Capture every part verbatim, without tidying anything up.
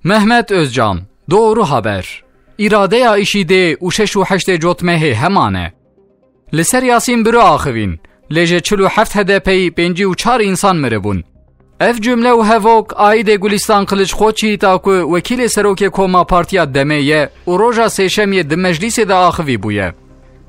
Mehmet Özcan, Doğru Haber. Îradeya îşîdê û şeş û heştê cotmehê heman e. Li ser Yasîn Biro axivîn, lê ji çil û heft H D P'yî pêncî û çar însan miribûn. Ev cumle û hevok aîdê Gulistan Kiliç Koçyiğit a ku wekîlê serokê koma Partiya Demê ye û roja Sêşemiyê di meclîsê de axivî bûye.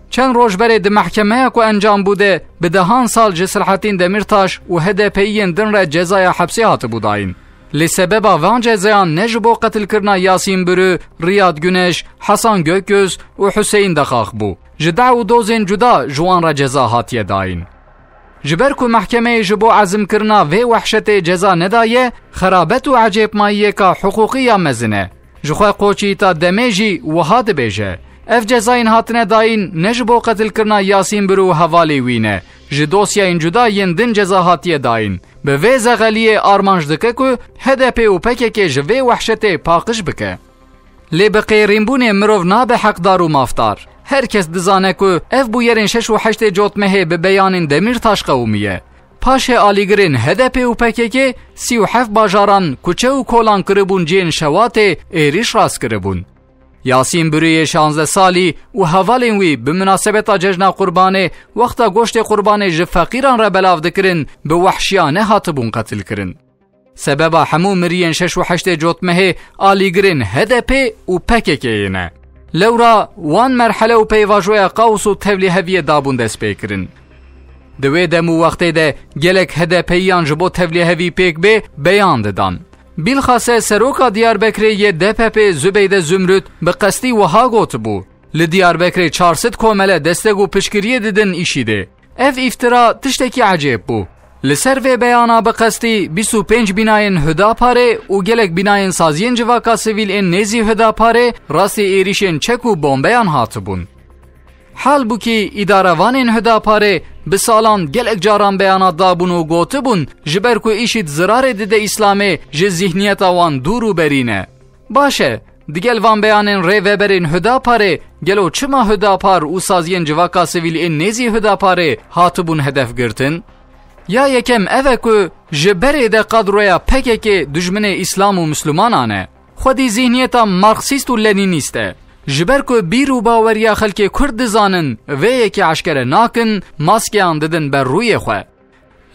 Çend roj berê di mehkemeya ku encam bû de bi dehan sal ji Selahattin Demirtaş û H D P'yiyên din re cezaya hepsê hatibû dayîn. Lê sebeba van cezayan ne ji bo qetilkirina Yasîn Bürü, Riyad Güneş, Hasan Gökyüz û Hüseyin Dexax bû. Ji deh û dozên cuda ji wan re ceza hatiye dayîn. Ji ber ku mehkemeyê ji bo ezimkirina vê wehşetê ceza nedaye, xerabet û ecêbmayiyeka hiqûqî ya mezin e. Ji xwe Koçyiğita Demê jî wiha dibêje, ev cezayên hatine dayîn ne ji bo qetilkirina Yasîn Bürü û hevalê wî ne, ji dosyayên cuda yên din ceza hatiye dayîn. Bi vê zexeliyê armanc dike ku H D P û P K K ji vê wehşetê paqij bike. Lê bi qêrînbûnê mirov nabe heqdar û mafdar. Her kes dizane ku ev bûyerên şeş û heştê cotmehê bi beyanên Demîrtaş qewimiye. Paşê alîgirên H D P û P K K sî û heft bajaran kuçe û kolan kiribûn cihên şewatê êrîş rast kiribûn. Yasîn Bürüyê şanzdeh salî û hevalên wî bi minasebeta cejna Qurbanê, wexta goştê Qurbanê ji feqîran re belav dikirin, bi wehşiyane hatibûn qetilkirin. Sebeba hemû miriyên şeş û heştê cotmehê alîgirên H D P û P K K'yê ne. Lewra wan merhele û peyvajoya kaos û tevlîheviyê dabûn destpêkirin. Di wê dem û wextê de gelek H D P'yiyan ji bo tevlîhevî pêk bê beyan didan. Bilxase seroka Diyarbekirê yê D P P Zübeyde Zümrüt bi qestî wiha gotibû, li Diyarbekirê çar sed komele destek û piştgiriyê didin îşîdê. Ev îftira tiştekî ecêb bû. Li ser vê beyana bi qestî bîst û pênc bînayên Hüdaparê û gelek bînayên saziyên civaka sivîl ên nêzî Hüdaparê rastî êrîşên çek û bombeyan hatibûn. Halbûkî îdarevanên Hüdaparê bi salan gelek caran beyanat dabûn û gotibûn, ji ber ku îşîd zirarê dide Îslamê, ji zîhniyeta wan dûr û berî ne. Baş e, digel van beyanên rêveberên Hüdaparê, gelo çima Hüdapar û saziyên civaka sivîl ên nêzî Hüdaparê hatibûn hedef girtin? Ya yekem ev e ku ji berê de kadroya P K K dijminê Îslam û Mislimanan e. Xwedî zîhniyeta Marksîst û Lenînîst e. Ji ber ku bîr û baweriya xelkê Kurd dizanin, vê yekê eşkere nakin, maskeyan didin ber rûyê xwe.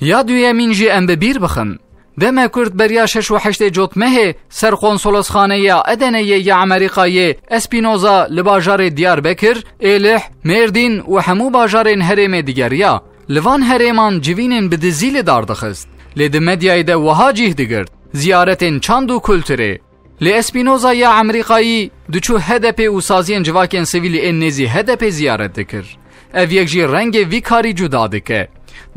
Ya duyemîn jî em bi bîr bixin. Deme Kurd beriya şeş û heştê cotmehê ser konsolosxaneya Edeneyê ya Amerîkayê Espinoza li bajarê Diyarbekir, Êlih, Mêrdîn û hemû bajarên herêmê digeriya. Li van herêman civînên bi dizî li dar dixist. Lê di medyayê de wiha cîh digirt, ziyaretên çand û kulturê. Lê Espinoza ya Amerîkayî diçû H D P û saziyên civakên sivîlî ên nêzî H D P ziyaret dikir. Ev yek jî rengê vî karî cuda dike.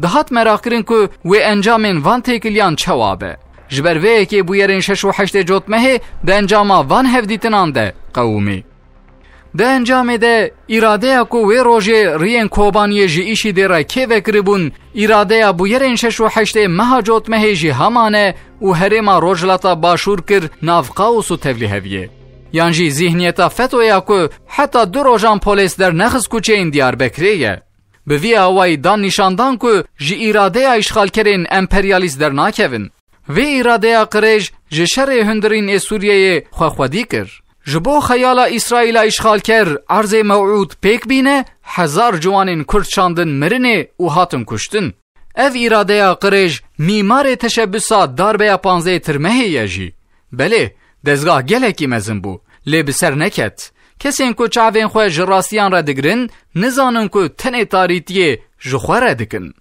Dihat meraqkirin ku wê encamên van têkiliyan çawa be. Ji ber vê yekê bûyerên şeş û heştê cotmehê di encama van hevdîtinan de qewimî. Di encamê de îradeya ku wê rojê riyên Kobaniyê ji îşîdê re kê vekiribûn, îradeya bûyerên şeş û heştê meha cotmehê jî heman e û herêma Rojhilata Başûr kir nav kaos û tevlîheviyê. Yan jî zîhniyeta fetoya ku heta du rojan polês dernexist kuçeyên Diyarbekirê ye. Bi vî awayî dan nîşandan ku ji îradeya îşxalkerên emperyalîst dernakevin. Vê îradeya qirêj ji şerê hundirîn ê Sûriyeyê xwe xwedî kir. Ji bo xeyala Îsraîla îşxalker erzê mewûd pêk bîne, hezar ciwanên Kurd şandin mirinê û hatin kuştin. Ev îradeya qirêj mîmarê teşebbüsa darbeya panzdehê Tirmehê ye jî. Belê, dezgah gelekî mezin bû, lê bi ser neket. Kesên ku çavên xwe ji rastiyan re digirin, nizanin ku tenê tarîtiyê ji xwe re dikin.